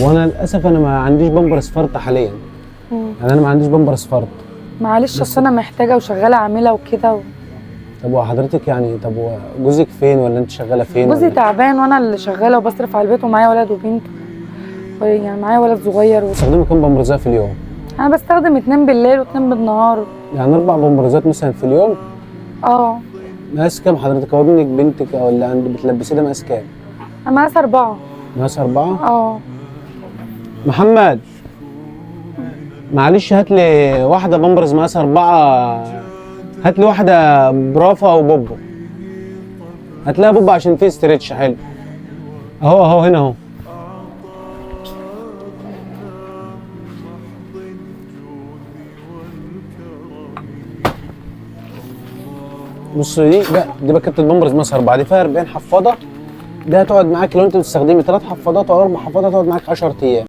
وانا للاسف انا ما عنديش بامبرز فرط حاليا. يعني انا ما عنديش بامبرز فرط. معلش اصل انا محتاجه وشغالة عامله وكده. طب وحضرتك يعني، طب وجوزك فين ولا انت شغالة فين؟ جوزي ولا؟ تعبان وانا اللي شغالة وبصرف على البيت ومعايا ولد وبنت، يعني معايا ولد صغير. بتستخدمي كام بامبرزات في اليوم؟ انا بستخدم 2 بالليل و2 بالنهار. يعني 4 بامبرزات مثلا في اليوم؟ اه. مقاس كام حضرتك؟ هو ابنك بنتك او اللي عند بتلبسيه ده مقاس كام؟ انا مقاس 4. مقاس 4؟ اه. محمد معلش هات لي واحدة بامبرز مقاس 4، هات لي واحدة برافا وبوبو. هات لها بوبو عشان فيه stretch حلو. اهو اهو هنا اهو. بص دي بقى، دي باكيت البامبرز مقاس 4، دي فيها 40 حفاضة. ده هتقعد معاك لو انت بتستخدمي 3 حفاضات او 4 حفاضات هتقعد معاك 10 ايام.